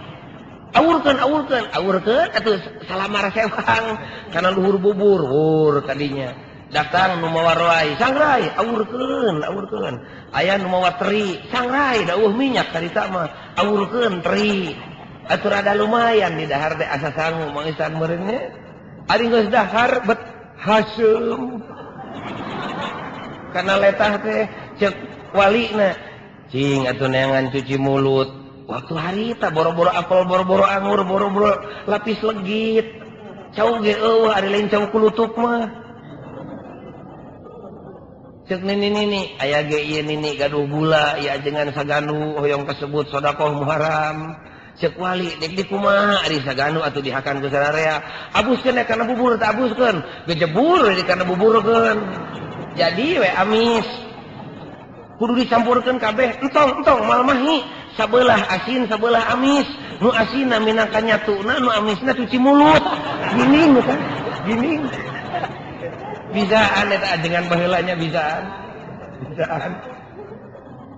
awurkeun awurkeun awurkeun atuh salamar sewang kana luhur bubur hur kadinya datang nu mawa roai sangrai awurkeun awurkeun aya nu mawa teri sangrai da eueuh minyak carita mah awurkeun teri atuh rada lumayan di dahar teh asa sangu mangisan meureun nya ari geus dahar bet haseum kana letah teh ceuk walina cing atuh neangan cuci mulut waktu harita boro-boro apel boro-boro anggur boro-boro lapis legit cau ge eueuh ari lain cau kulutuk mah ceuk nini nini aya ge ieu nini gaduh gula ieu ajengan saganu hoyong kasebut sedekah Muharram ceuk wali dek di kumaha ari saganu atuh dihakan ku sararea abuskeun kana bubur teh abuskeun gejebur di kana buburkeun jadi we amis kudu dicampurkeun kabeh entong entong malmahi sabelah asin sabelah amis nu asinna minangka nyatuna nu amisna cuci mulut gini kan gini bisaan eta ajengan baheulanya bisaan bisaan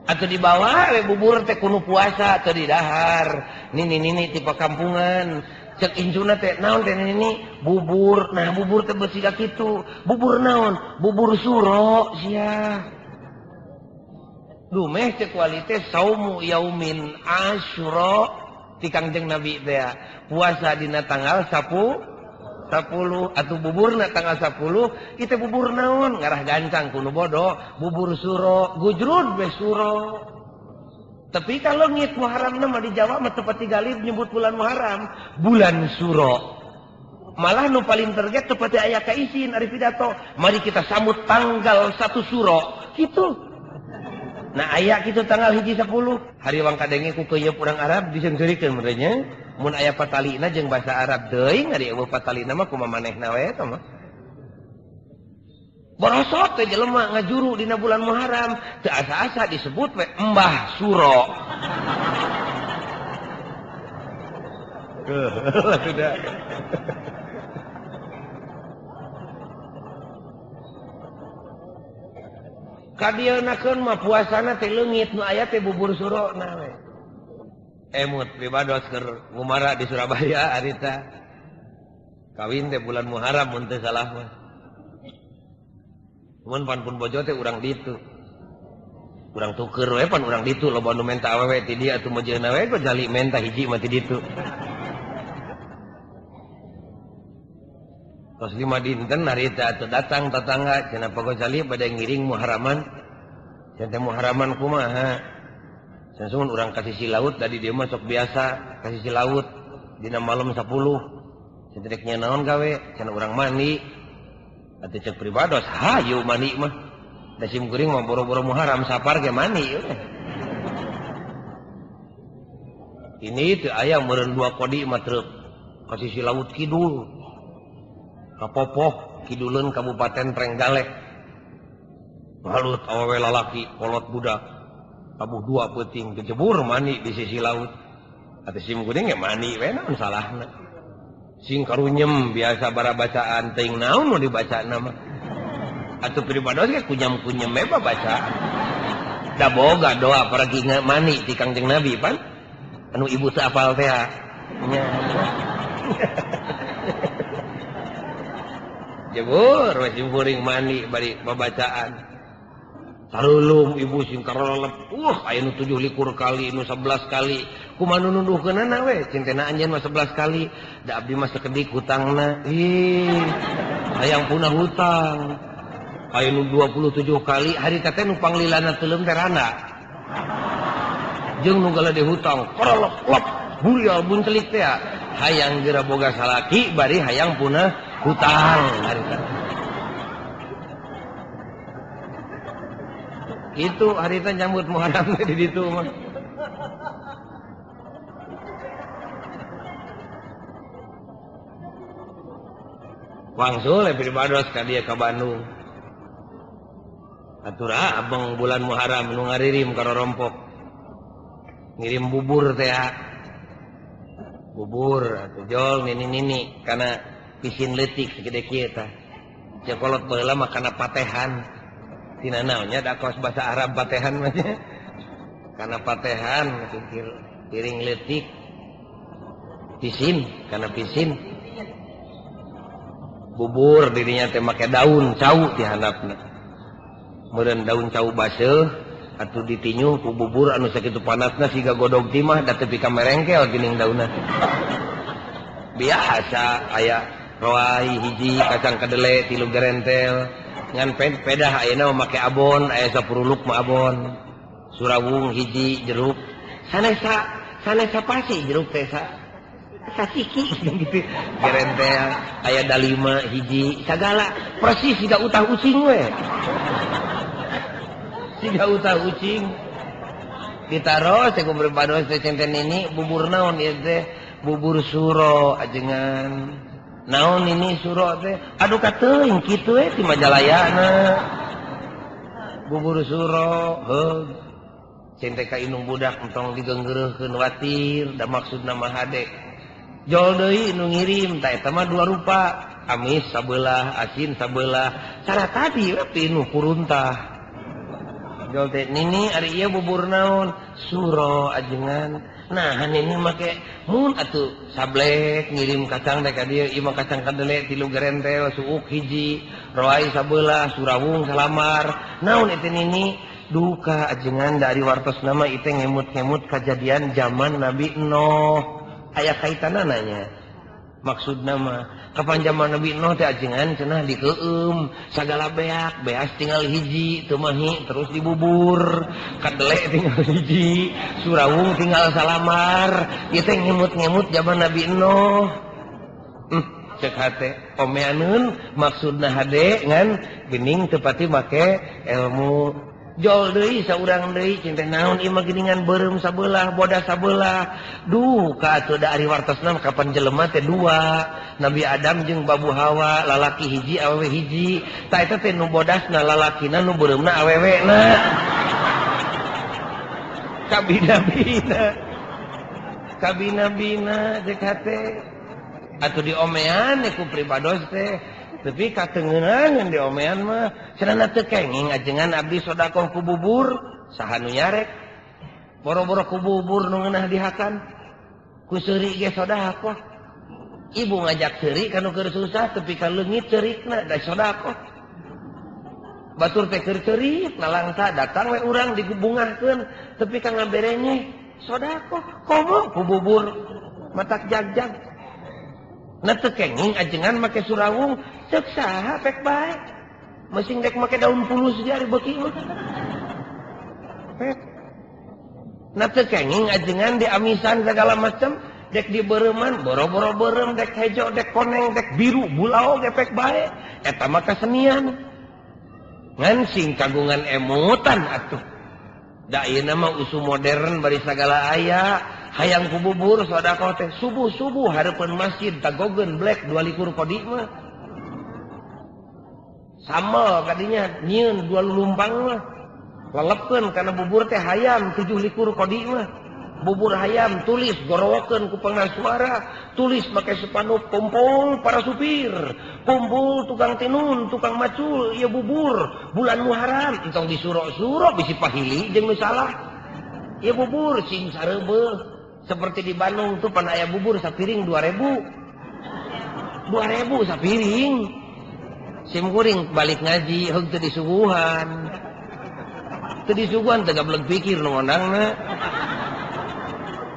atuh dibawa we bubur teh kudu puasa teu didahar nini nini ti pakampungan cek incuna teh naon teh nini bubur nah bubur teh beusi ka kitu bubur naon bubur suro sia dumeh cek kualitas saumu yaumin asyura ti Kangjeng Nabi teh puasa dina tanggal 10 atuh buburna tanggal 10 kita bubur naon ngarah gancang kuno bodoh bubur suro gujrud be suro tapi kalau ngit Muharramna mah di Jawa mah tepat tigalib nyebut bulan Muharram bulan suro malah nu paling terget tepati aya kaisin ari pidato mari kita sambut tanggal 1 suro kitu. Nah aya kitu tanggal 1 10 hari wang kadenge ku keuyeup urang Arab diseungseurikeun meureunnya mun aya patalina jeung bahasa Arab teuing ari eueuh patalina mah kumaha manehna we eta mah borosot teh jelema ngajuru dina bulan Muharram teu asa-asa disebut we Mbah Suro. Sudah. Kadieunakeun mah puasana teh leungit nu aya teh bubur suro na we. Emut pribados keur ngumara di Surabaya harita. Kawin teh bulan Muharram mun teu salah mah. Mun pan pun bojo teh urang ditu. Urang tuker we pan urang ditu loba nu menta awewe ti dieu atuh mojeuna we jali menta hiji mah ti ditu. Tos 5 dinten harita atuh datang tetangga cenah Pak Gozali bade ngiring Muharraman. Cenah teh Muharraman kumaha? Cenah urang ka sisi laut tadi dieu mah sok biasa ka sisi laut dina malam 10. Cenah rek naon gawe? Cenah urang mandi. Atuh cek pribados hayu mandi mah. Da sim kuring mah boro-boro Muharram sapar ge mandi. Ini teu aya meureun 2 kodi mah truk ka sisi laut kidul. Kapopoh kiduleun Kabupaten Trenggalek. Balut awewe lalaki kolot budak. Tabuh dua peuting kecebur mandi di sisi laut. Atuh sim kuring ge mandi we naon salahna. Sing karunyem biasa bara bacaan teuing naon nu dibacana mah. Atuh pribados ge kunyam-kunyem we bacaan. Da boga doa pergi mandi ti Kangjeng Nabi pan. Anu ibu teu apal teh nya. Jebur we sim kuring mandi bari babacaan. Tarulum ibu sing karolep, aya nu 27 kali, nu 11 kali. Kumaha nu nunduhkeunana we, cintena anjeun mah 11 kali. Da abdi mah sakedik hutangna. Ih, hayang punah hutang. Aya nu 27 kali, harita teh nu panglilana teuleum teh randa. Jeung nu galede hutang, karolep lep, burial buncelik teh. Hayang geura boga salaki bari hayang punah hutang harita. Itu harita nyambut Muharram di ditu mah. Wangsul pribados ka dieu ka Bandung. Atur abang bulan Muharram nu ngaririm ka rorompok. Ngirim bubur teh. Bubur atuh jol nini-nini kana pisin leutik segede kieu tah. Cekolot baheula mah kana patehan. Tina naonnya da kos bahasa Arab patehan mah nya. Kana patehan pikir piring leutik. Pisin, kana pisin. Bubur dirinya teh make daun cau di handapna. Meureun daun cau baseuh atuh ditinyu ku bubur anu sakitu panasna siga godog timah da tepi ka merengkel geuning daunna. Biasa aya roai hiji kacang kedele 3 gerentel. Ngan pedah ayeuna mah make abon aya sapuruluk mah abon surawung hiji jeruk sanesa sanesa pasi jeruk teh sa sasiki gitu gerentel aya dalima hiji sagala persis siga utah ucing we siga utah ucing ditaros teh kuberbados teh centen ini bubur naon ieu teh bubur suro ajengan naon ini suro teh aduh kateuing kitu we ti Majalayana bubur suro heug cente ka indung budak entong digeunggeureuhkeun watir da maksudna mah hade jol deui nu ngirim ta eta mah dua rupa amis sabelah asin sabelah cara tadi we pinu puruntah jol teh nini ari ieu bubur naon suro ajengan. Nah, ini make mun atuh sablek ngirim kacang teh ka dieu, ieu mah kacang kadele 3 gerentel, suuk hiji, roai sabelah, surawung salamar. Naon eta nini? Duka ajengan dari wartos nama ieu teh ngemut-ngemut kajadian zaman Nabi Nuh. Aya kaitanana nya. Maksudna mah kapan zaman Nabi Nuh teh ajengan cenah dikeueum sagala beak, beas tinggal hiji teu mahi terus dibubur, kadele tinggal hiji, surawung tinggal salamar. Ieu teh ngemut-ngemut zaman Nabi Nuh. Cek hate omeaneun maksudna hade ngan geuning teu pati make ilmu. Jol deui saurang deui cinta naon ieu mah geuningan beureum sabelah bodas sabelah. Duh ka atuh da ari wartosna kapan jelema teh dua Nabi Adam jeung Babu Hawa lalaki hiji awewe hiji ta eta teh nu bodasna lalakina nu beureumna awewena. Kabina-bina kabina-bina cek hate atuh diomean ku pribados teh. Tapi katengeunangan di omean mah cenah teu kenging ajengan abdi sedekah ku bubur saha nu nyarek boro-boro ku bubur nu ngeunah dihakan ku seuri ge sedekah ibu ngajak seuri ka nu keur susah tepi ka leungit ceurikna da sedekah batur teh keur ceurik nalangsa datang we urang digubungahkeun tepi ka ngaberenye sedekah komo ku bubur matak jag-jag. Nah teu kenging ajengan make surawung cek saha pek bae. Masing dek make daun pulus ge ari beuki mah. Pek. Nah teu kenging ajengan diamisan segala macam dek dibereuman boro-boro beureum dek hejo dek koneng dek biru bulao ge pek bae. Eta mah kasenian. Ngan sing kagungan emutan atuh. Da ayeuna mah usum modern bari sagala aya. Hayang ku bubur sedekah teh subuh-subuh hareupeun masjid tagogeun black 22 kodi mah. Sambel kadinya nyieun dua lulumpang mah. Lelepkeun kana bubur teh hayam 7 likur kodi mah. Bubur hayam tulis gorowokeun ku pengeras suara, tulis make spanduk kumpul para supir, kumpul tukang tenun, tukang macul, ieu bubur bulan Muharram entong disuro-suro bisi pahili jeung nu salah. Ieu bubur sing sareubeuh seperti di Bandung tuh pan aya bubur sapiring 2000. 2000 sapiring. Sim kuring balik ngaji heug teu disuguhan. Teu disuguhan teu gableg pikir nu ngondangna.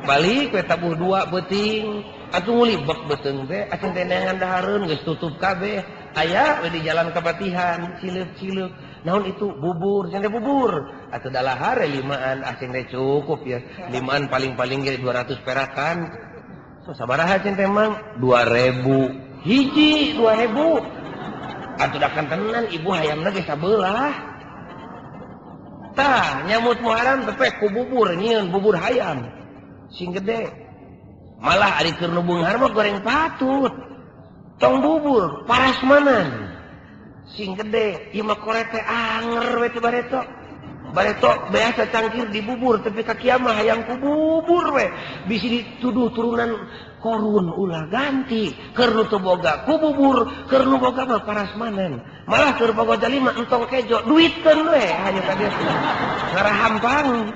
Balik we tabuh 2 beuting atuh ngulibek beuteung teh acing teh neangan dahareun geus tutup kabeh aya we di jalan Kapatihan cileuk-cileuk naon itu bubur cenah bubur atuh dalahar 5an acing teh cukup ya 5an paling-paling ge 200 perakan so sabaraha cenah teh mang 2000 hiji 2000 atuh da kantenan ibu hayamna ge sabelah tah nyamut Muharram teh ku bubur nyieun bubur hayam sing gede malah ari keur nu beunghar mah goreng patut tong bubur parasmanan sing gede ieu mah korete anger we teh bareto bareto biasa cangkir dibubur tapi ka kiamah hayang ku bubur we bisi dituduh turunan korun ulah ganti keur nu teu boga ku bubur keur nu boga mah parasmanan malah keur boga jalima entong kejo duitkeun we hanya ka dieu ngarahampang.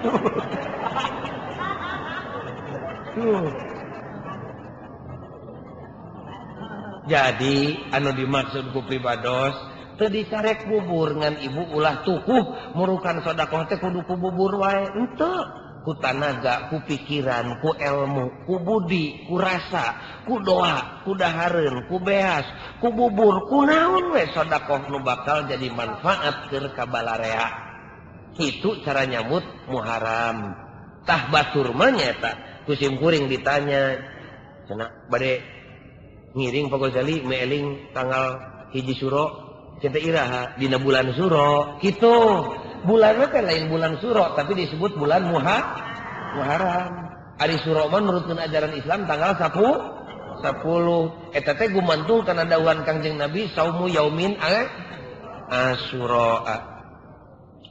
Jadi anu dimaksud ku pribados teu dicarek bubur ngan ibu ulah tukuh murukan sedekah teh kudu ku bubur wae henteu ku tanaga ku pikiran ku ilmu ku budi ku rasa ku doa ku dahareun ku beas ku bubur ku naon we sedekah nu bakal jadi manfaat keur ka balarea. Kitu cara nyambut Muharram. Tah batur mah nyaeta kusim kuring ditanya cenah bade ngiring Pak Ghazali meeling tanggal 1 Suro cenah iraha dina bulan Suro kitu bulanna teh lain bulan Suro tapi disebut bulan Muharram. Ari Suro mah nurutkeun ajaran Islam tanggal 10 eta teh gumantung kana dawuhan Kangjeng Nabi saumu yaumin Asyura.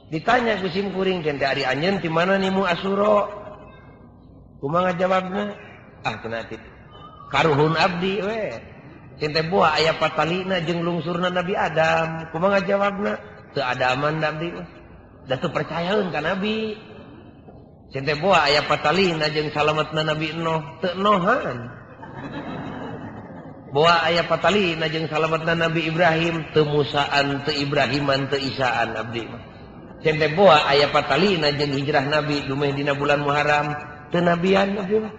Ditanya kusim kuring cenah ari anjeun ti mana nimu Asyura? Kumaha ngajawabna? Ah cenah karuhun abdi we. Cinta buah aya patalina jeung lungsurna Nabi Adam. Kumaha ngajawabna? Teu adaman abdi mah. Da teu percayaeun ka Nabi. Cinta buah aya patalina jeung salametna Nabi Nuh, teu nohan. Buah aya patalina jeung salametna Nabi Ibrahim, teu Musaan, teu Ibrahiman, teu Isaan abdi mah. Cinta buah aya patalina jeung hijrah Nabi dumeh dina bulan Muharram. Teu nabian Nabi mah.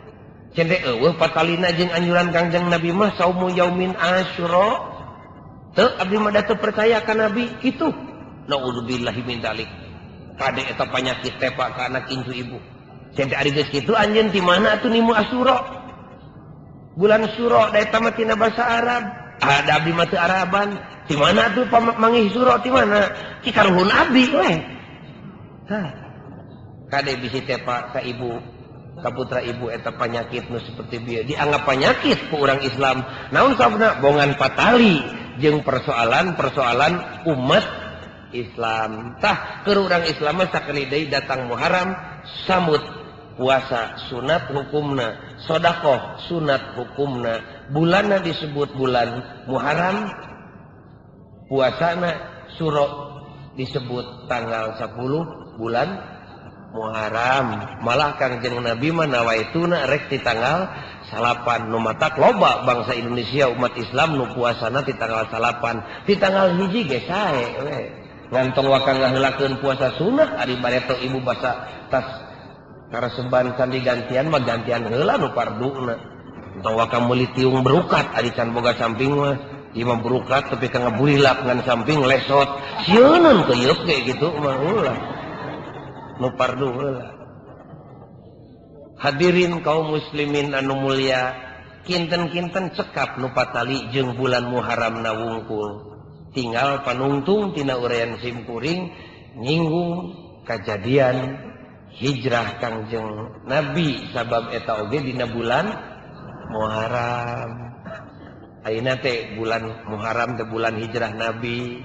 Cende eueuh patalina jeung anjuran Kangjeng Nabi mah saumu yaumin Asyura. Teu abdi mah da teu percaya ka Nabi kitu. Nauzubillahi min dzalik. Kade eta panyakit tepa ka anak incu ibu. Cende ari geus kitu anjeun ti mana atuh nimu Asyura? Bulan Suro da eta mah tina basa Arab. Ada abdi mah teu Araban. Ti mana atuh mangih Suro ti mana? Ki karuhun abdi we. Hah. Kade bisi tepa ka ibu. Kaputra ibu eta panyakit nu seperti bieu dianggap panyakit ku urang Islam. Naon sababna? Bongan patali jeung persoalan-persoalan umat Islam. Tah keur urang Islam mah sakali deui datang Muharram sambut puasa sunat hukumna, sedekah sunat hukumna. Bulanna disebut bulan Muharram, puasana Suro disebut tanggal 10 bulan Muharram. Malah Kangjeng Nabi mah nawaituna rek di tanggal 9 nu matak loba bangsa Indonesia umat Islam nu puasana di tanggal 9 di tanggal 1 ge sae we. Ngantong wakang ngaheulakeun puasa sunat ari bareto ibu basa tas kareseban can digantian mah gantian heula nu farduna. Entong wakang meuli tiung berukat ari can boga samping mah ieu mah berukat tapi ka ngaburilak ngan samping lesot sieuneun keuyeup ge kitu mah ulah. Nu fardu heula. Hadirin kaum muslimin anu mulia, kinten-kinten cekap nu patali jeung bulan Muharram na wungkul. Tinggal panungtung tina uraian simkuring nyinggung kajadian hijrah Kangjeng Nabi sabab eta oge dina bulan Muharram. Ayeuna teh bulan Muharram teh bulan hijrah Nabi.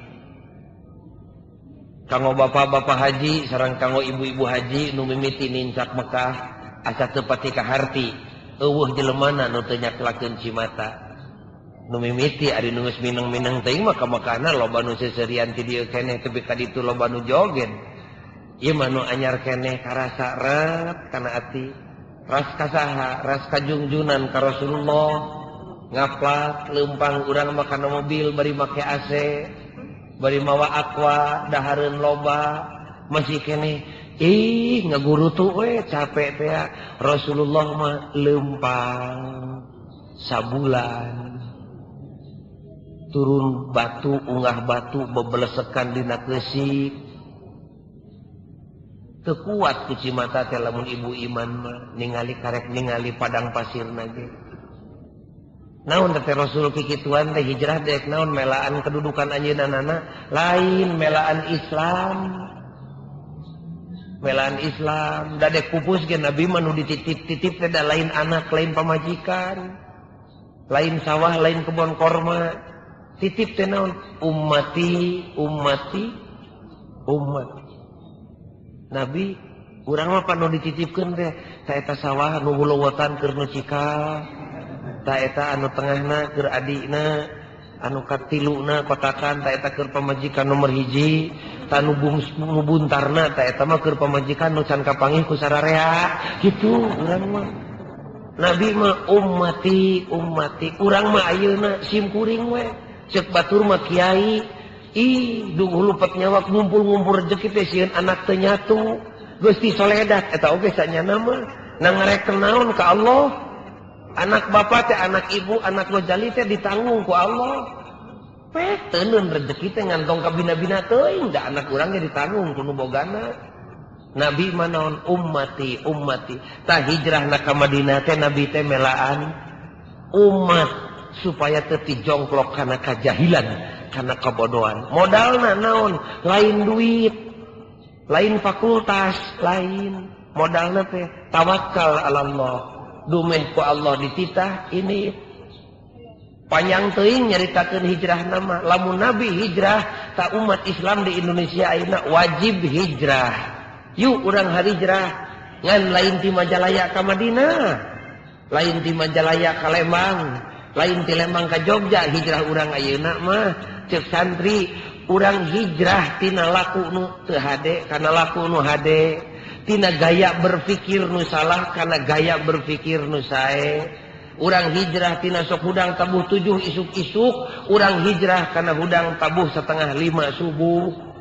Kanggo bapak-bapak haji sareng kanggo ibu-ibu haji nu mimiti nincak Mekah asa teu pati kaharti eueuh jelemana nu teu nyaklakeun cimata. Nu mimiti ari nu geus mineng-mineng teuing mah ka Mekahna loba nu seuseurian ti dieu keneh tepi ka ditu loba nu joget. Ieu mah nu anyar keneh karasa ret kana ati. Ras kasaha, ras kajungjunan ka Rasulullah. Ngaplak leumpang urang mah kana mobil bari make AC, bari mawa aqua, dahareun loba, masih keneh ih ngagurutu we capek teh. Rasulullah mah leumpang sabulan turun batu unggah batu bebelesekan dina keusik. Teu kuat ku cimata teh lamun ibu iman mah ningali karek ningali padang pasirna ge. Naon teh Rasul kikituan teh hijrah dek naon melaan kedudukan anjeunna lain melaan Islam. Melaan Islam da dek pupus ge Nabi mah nu dititip-titip teh da lain anak, lain pamajikan, lain sawah, lain kebon korma. Titip teh naon? Ummati, ummati, ummati. Nabi urang mah pan nu dititipkeun teh ta eta sawah nu huluwotan keur nu cikal, ta eta anu tengahna keur adina, anu katiluna kotakan ta eta keur pamajikan nomor hiji, ta nu buntarna ta eta mah keur pamajikan nu can kapanggih ku sararea kitu urang mah. Nabi mah ummati, ummati, urang mah ayeuna sim kuring we ceuk batur mah kiai. Ih, duh lupet nyawa ngumpul-ngumpul rezeki teh sieun anak teu nyatu. Gusti soledat eta oge sanyana mah na ngareken naon ka Allah. Anak bapak teh, anak ibu, anak Gojali teh ditanggung ku Allah. Peh teuneun rezeki teh ngantong ka bina-bina teuing da anak urang ge ditanggung ku nu bogana. Nabi mah naon ummati, ummati. Tah hijrahna ka Madinah teh Nabi teh melaan umat supaya teu tijongklok kana kajahilan, karena kebodohan. Modalna naon? Lain duit, lain fakultas, lain. Modalna teh tawakal ala Allah. Dumeh ku Allah dititah ini. Panjang teuing nyaritakeun hijrah nama. Lamun Nabi hijrah, tak umat Islam di Indonesia ayeuna wajib hijrah. Yuk urang hijrah. Ngan lain ti Majalaya ka Madinah, lain ti Majalaya ka Lembang, lain ti Lembang ka Jogja. Hijrah urang ayeuna mah cek santri urang hijrah tina laku nu teu hade kana laku nu hade, tina gaya berpikir nu salah kana gaya berpikir nu sae. Urang hijrah tina sok hudang tabuh 7 isuk-isuk, urang hijrah kana hudang tabuh 4:30 subuh.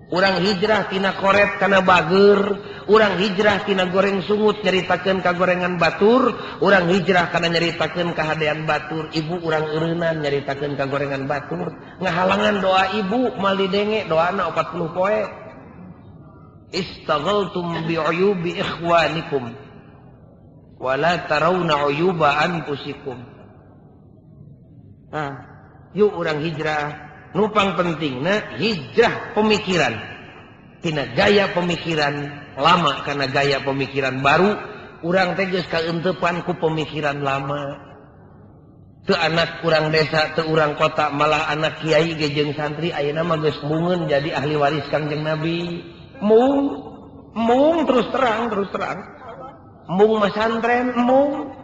Urang hijrah tina koret kana bager, urang hijrah tina goreng sungut nyaritakeun ka gorengan batur, urang hijrah kana nyaritakeun kahadean batur. Ibu urang eureunnan nyaritakeun ka gorengan batur, ngahalangan doa ibu mali denge doana 40 poe. Istaghaltum bi'uyubi ikhwanikum wala tarawna uyuba anfusikum. Nah, yuk urang hijrah. Nupang pentingna hijrah pemikiran tina gaya pemikiran lama kana gaya pemikiran baru. Urang teh geus kaeuntepan ku pemikiran lama. Teu anak urang desa, teu urang kota, malah anak kiai ge jeung santri ayeuna mah geus mungeun jadi ahli waris Kangjeng Nabi. Mung, mung terus terang, terus terang. Mung masantren, mung.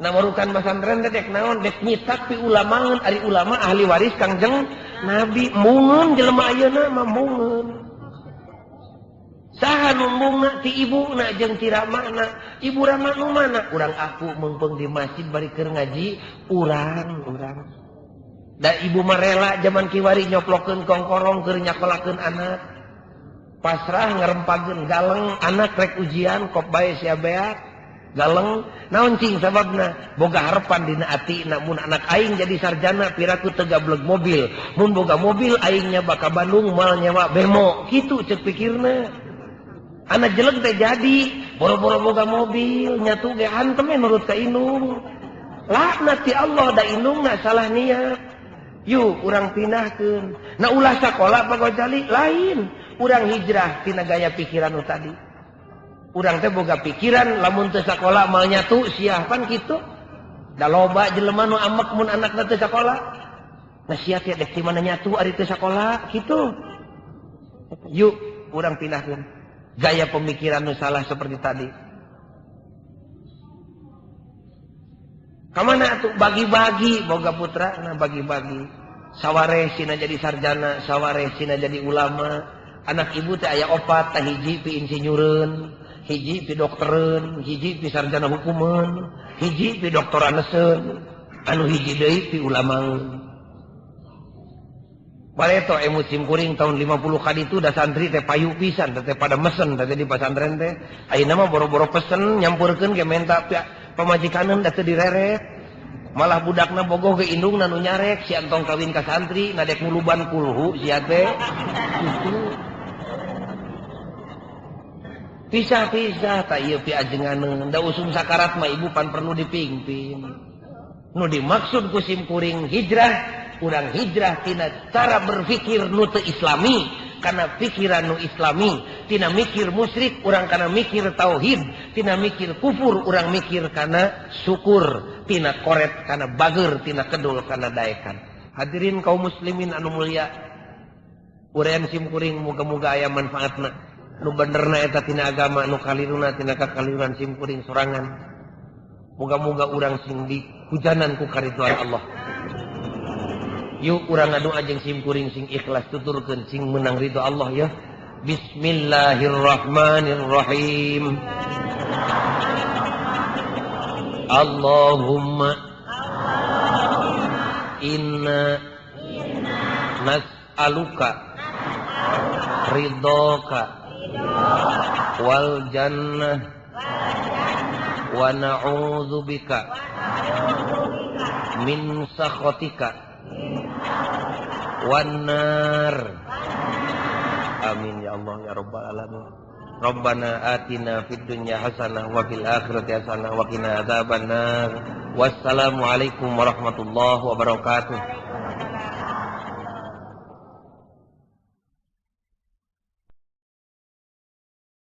Namarukan masantren teh dek naon, dek nyitak pi ulamaeun, ari ulama ahli waris Kangjeng Nabi. Mungeun jelema ayeuna mah mungeun. Saha nu mungna ti ibuna jeung ti ramana. Ibu rama nu mana? Urang aku meungpeung di masjid bari keur ngaji, urang urang. Da ibu mah rela jaman kiwari nyoplokeun kongkorong keur nyakolakeun anak. Pasrah ngerempageun galeng anak rek ujian kop bae sia beak. Galeng naon cing sababna boga harapan dina ati namun anak aing jadi sarjana piraku teu gableg mobil, mun boga mobil aingnya baka Bandung moal nyewa bemo kitu ceuk pikirna. Anak jelek teh jadi boro-boro boga mobil nyatu ge hantem we nurut ka indung. Laknat ti Allah da indungna salah niat. Yuk urang pindahkeun. Nah ulah sakola Pak Gojali lain, urang hijrah tina gaya pikiran nu tadi. Urang teh boga pikiran lamun teu sakola moal nyatu siah pan kitu. Da loba jelema nu amek mun anakna teu sakola. Nah sia teh dek di mana nyatu ari teu sakola kitu. Yuk urang pindahkeun gaya pemikiran nu salah seperti tadi. Kamana atuh bagi-bagi boga putra na bagi-bagi. Saware sina jadi sarjana, saware sina jadi ulama. Anak ibu teh aya opat, tah hiji pi insinyureun, hiji pi doktereun, hiji pi sarjana hukumeun, hiji pi doktoraneseun, anu hiji deui pi ulamaeun. Bareto musim kuring tahun 50 kali itu dah santri teh payu pisan teh pada mesen teh di pesantren teh. Ayeuna mah boro-boro pesen nyampurkeun ge menta pamajikaneun da teu direret. Malah budakna bogoh ge indungna nu nyarek si entong kawin ka santri ngadek nguluban kulhu sia teh. Gitu. Pisah-pisah tak ieu pi ajenganeun da usum sakarat mah ibu pan perlu dipingpin. Nu dimaksud ku sim kuring hijrah, urang hijrah tina cara berpikir nu teu islami kana pikiran nu islami, tina mikir musyrik urang kana mikir tauhid, tina mikir kufur urang mikir kana syukur, tina koret kana bager, tina kedul kana daekan. Hadirin kaum muslimin anu mulia, urang sim kuring muga-muga aya manfaatna. Nu benerna eta tina agama, nu kaliruna tina kakaliruan sim kuring sorangan. Muga-muga urang sing dihujanan ku karidhoan Allah. Yuk urang ngadoa jeung sim kuring sing ikhlas tuturkeun sing menang ridho Allah ya. Bismillahirrahmanirrahim. Allahumma inna nas'aluka ridhoka wal jannah wa na'udzubika min sakhatika wan nar. Amin ya Allah ya rabbal alamin. Rabbana atina fid dunya hasanah wa fil akhirati hasanah wa qina adzabannar. Wassalamualaikum warahmatullahi wabarakatuh.